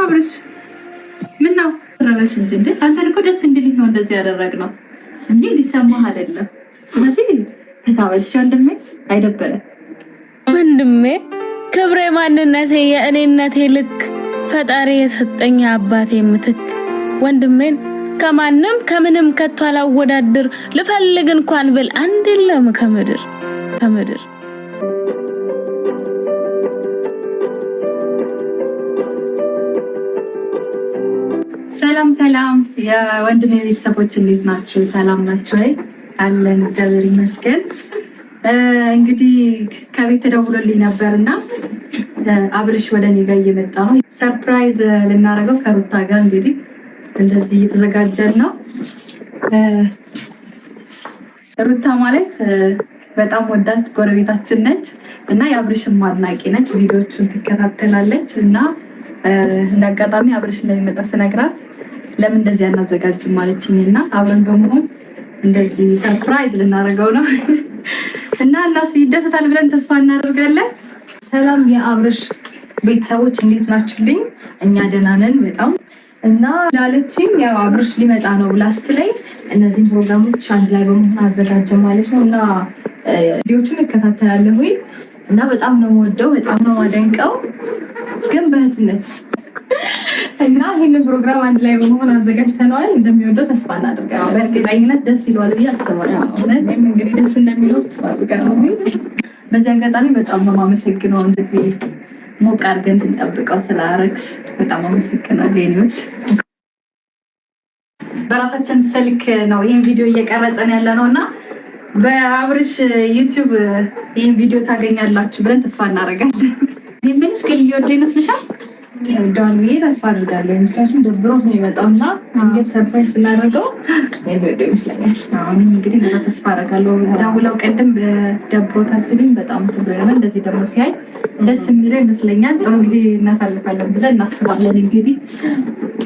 አብርሽ ምን ነው ረበሽ እንጂ እንዴ! አንተን እኮ ደስ እንዲልህ ነው እንደዚህ ያደረግነው እንጂ እንዲሰማህ አይደለም። ስለዚህ ተታወልሽ ወንድሜ፣ አይደበረም ወንድሜ። ክብሬ፣ ማንነቴ፣ የእኔነቴ ልክ፣ ፈጣሪ የሰጠኝ አባቴ ምትክ። ወንድሜን ከማንም ከምንም ከቶ አላወዳድር፣ ልፈልግ እንኳን ብል አንድ የለም ከምድር ከምድር። ሰላም ሰላም፣ የወንድሜ ቤተሰቦች እንዴት ናችሁ? ሰላም ናችሁ ወይ? አለን፣ እግዚአብሔር ይመስገን። እንግዲህ ከቤት ተደውሎልኝ ነበር እና አብርሽ ወደ እኔ ጋር እየመጣ ነው። Surprise ልናደርገው ከሩታ ጋር እንግዲህ እንደዚህ እየተዘጋጀን ነው። ሩታ ማለት በጣም ወዳት ጎረቤታችን ነች እና የአብርሽም አድናቂ ነች። ቪዲዮቹን ትከታተላለች እና እንደ አጋጣሚ አብርሽ እንደሚመጣ ስነግራት ለምን እንደዚህ አናዘጋጅም አለችኝ እና አብረን በመሆን እንደዚህ surprise ልናደርገው ነው እና እናስ ይደሰታል ብለን ተስፋ እናደርጋለን። ሰላም የአብርሽ ቤተሰቦች፣ እንዴት ናችሁልኝ? እኛ ደህና ነን በጣም። እና ላለችኝ ያው አብርሽ ሊመጣ ነው ብላ ስትለኝ እነዚህን ፕሮግራሞች አንድ ላይ በመሆን አዘጋጀ ማለት ነው። እና ቪዲዮቹን እከታተላለሁኝ እና በጣም ነው የምወደው፣ በጣም ነው የማደንቀው፣ ግን በእህትነት እና ይህንን ፕሮግራም አንድ ላይ በመሆን አዘጋጅተነዋል። እንደሚወደው ተስፋ እናደርጋለን። በእርግጠኝነት ደስ ይለዋል ብዬ አስባለሁ። እኔም እንግዲህ ደስ እንደሚለው ተስፋ አድርጋለሁ። በዚህ አጋጣሚ በጣም ነው የማመሰግነው፣ እንደዚህ ሞቅ አድርገን እንድንጠብቀው ስላረግሽ በጣም አመሰግናለሁ። የኔዎች፣ በራሳችን ስልክ ነው ይህን ቪዲዮ እየቀረጸን ያለ ነው እና በአብርሽ ዩቲዩብ ይህን ቪዲዮ ታገኛላችሁ ብለን ተስፋ እናደርጋለን። ይህን ብልሽ ግን እየወደ ይመስልሻል? ይወደዋል ብዬ ተስፋ አድርጋለሁ። ምክንያቱም ደብሮት ነው የመጣው እና ድንገት surprise ስናደርገው የሚወደው ይመስለኛል። አሁን እንግዲህ እንደዛ ተስፋ አደርጋለሁ። ደውለው ቅድም ደብሮታል ሲሉኝ በጣም ትብለናል። እንደዚህ ደግሞ ሲያይ ደስ የሚለው ይመስለኛል። ጥሩ ጊዜ እናሳልፋለን ብለን እናስባለን እንግዲህ።